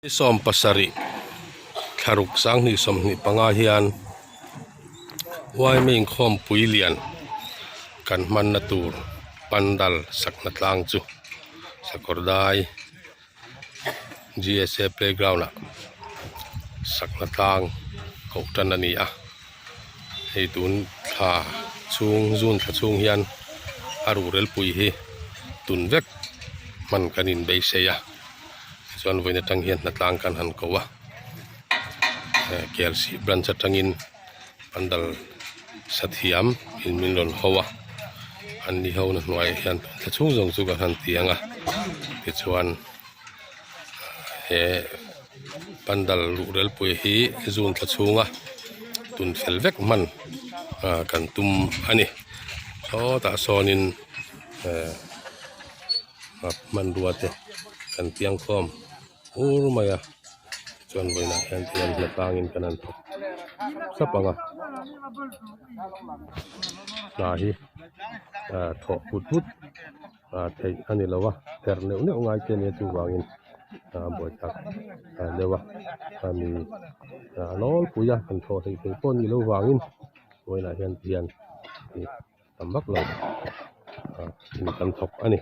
Ni 70 thlaruk sanghnih 25 hian yma inkhawmpui lian kan hmanna tur pandal sakna tlang chu sakawr dai G_S_A playground ah sakna tlang koh tan a ni a hei tun thla chhung june thla chhung hian a ruhrel pui hi tun vek hman kan inbeisei a. Chuan vawiin atang hian hnatlang kan han ko a eh Kelsih branch atangin pandal sathiam in min rawn ho a an ni ho na hnuaiah hian thla chhung zawng chu kan han ti ang a tichuan he pandal ruhrel pui hi zun thla chhunga tun fel vek hman ah kan tum a ni sawtah sawnin eh. Hmanrua te kan piang khawm ur mai a tichuan vawiinah hian tihian hna tlangin kan han thawk sap ang a hna hi ah thawh put put ah theih a ni lo a her neuh neuh ngai te ania chuvangin ah buaithlak deuh a ami ah nawlpui a han thawh theih theih pawh a nih loh vangin vawiinah hian tihian ih tam vak lo ah in kan thawk a ni.